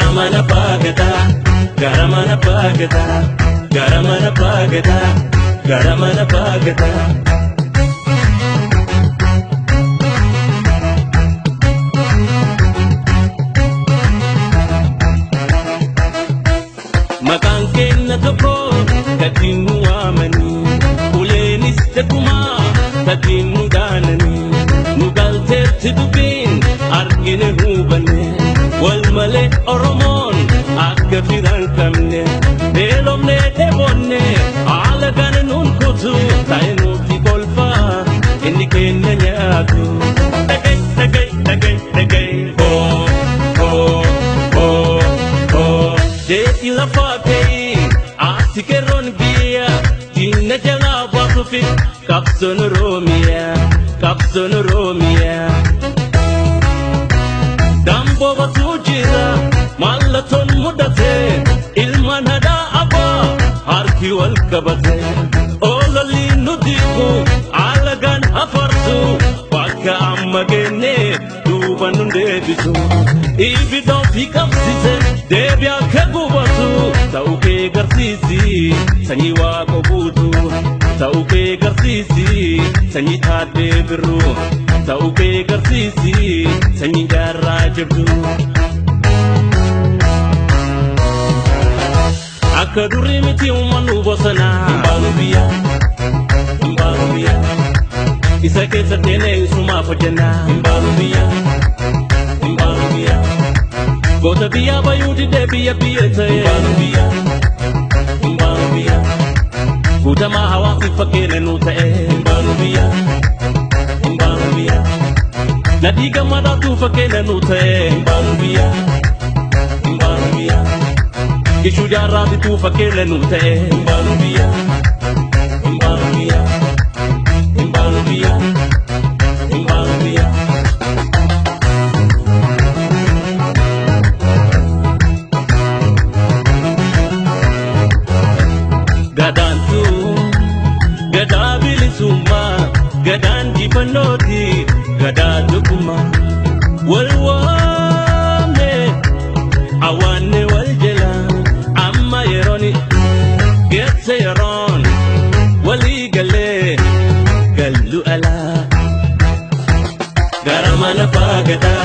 Gara mana baagataa, gara mana baagataa, gara mana baagataa, gara mana baagataa. Maqaan keenya tokko gadiin nu waamanii, uleenis takkumaa gadiin nu dhaananii, nu galteetti dubbiin argine hubanne, wal malee Oromoon akka firan qabne, beelofne dheebonne haala kana nuun kutu, ta'e nuti kolfaa inni keenya nyaatu. Dhagay dhagay dhagay dhagay hoo hoo hoo hoo. Jeeti lafaa ka'ii ati kerroon biyya diina jalaa baasuufi qabsoon Oromiyaa qabsoon Oromiyaa. Damboo basuu jira mallattoon mudate ilmaan haadha abbaa harki wal qabate ololli nu diigu alagaan hafarsu bakka amma geenne duuba nun deebisu. Ibidda ofii qabsiise deebi akka gubatu ta'uu kee garsiisi sanyii waaqoo guutu ta'uu kee garsiisi sanyii taaddee birru ta'uu kee garsiisi sanyii jaarraa jirtu. Akka durii miti uummannu bosonaa. Hin biyya, hin baanu biyya. Isa keessa teenee isumaaf hojjennaa. Hin baanu biyya, hin baanu biyya. Goota biyyaa bayuu didee biyya biyya ta'e. Hin baanu biyya, hin baanu biyya. Guutamaa hawaasiif fakkeenya nuu ta'e. Hin baanu biyya, hin baanu biyya. Nadhii gammadaatu fakkeenya nuu ta'e. Hin baanu biyya, hin baanu biyya. Gishuu jaarraa bituu fakkeenya nuu ta'e. Hin baanu biyya, hin baanu biyya. Hin baanu biyya, hin baanu biyya. Gadaantu gadaa bilisummaa gadaan jifannooti gadaa tokkummaa. Wal waamne awaanne wal jala amma yerooni geesse yeroon walii galee gallu alaa. Gara mana baagataa,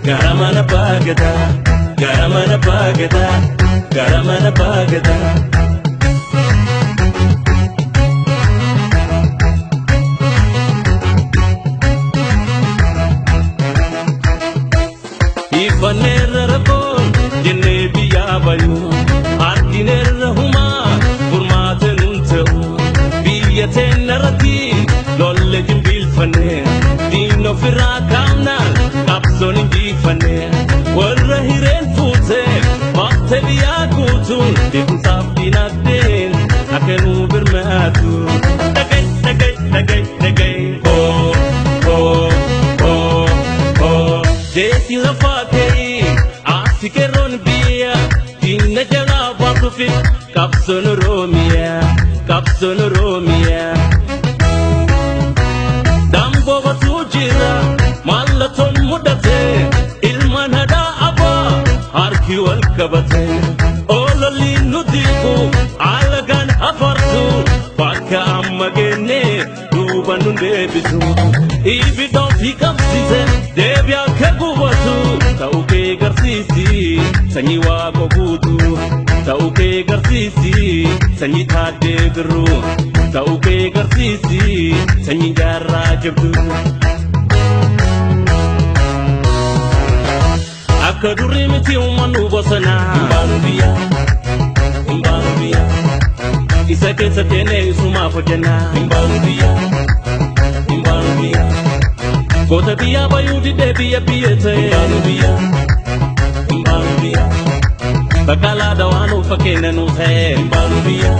gara mana baagataa, gara mana baagataa, gara mana baagataa. Ifanneerra rakkoon jennee biyyaa bayu, argineerra humaa furmaata nuun ta'u. Biyya teenyarratti lolle jimbiilfanne, diin ofirraa kaafnaan qabsoon injifanne. Warra hireen fuute baafte biyyaa guutuun beekumsaaf dinagdeen akka nuu birmaatu. Dhagay dhagay dhagay dhagay hoo hoo hoo hoo. Jeeti lafaa ka'ii ati kerroon biyya diina jalaa baasuufi qabsoon Oromiyaa qabsoon Oromiyaa. Damboo basuu jira mallattoon mudate ilmaan haadha abbaa harki wal qabate ololli nu diigu alagaan hafarsu bakka amma geenne duuba nun deebisu. Ibidda ofii qabsiise deebi akka gubatu ta'uu kee garsiisi sanyii waaqoo guutu ta'uu kee garsiisi sanyii taaddee birru ta'uu kee garsiisi sanyii jaarraa jabdu. Akka durii miti uummannu bosonaa. Hin baanu biyya, hin baanu biyya. Isa keessa teenee isumaaf hojjennaa. Hin baanu biyya, hin baanu biyya. Goota biyyaa bayuu didee biyya biyya ta'e. Hin baanu biyya, hin baanu biyya. Baqqalaa dawaan fakkeenya nuu ta'e. Hin baanu biyya,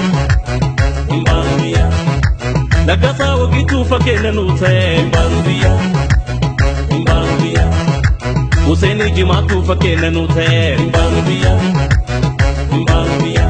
hin baanu biyya. Laggasaa wagiituu fakkeenya nuu ta'e. Hin baanu biyya, hin baanu biyya. Hussein Jimaatu fakkeenya nuu ta'e. Hin baanu biyya, hin baanu biyya.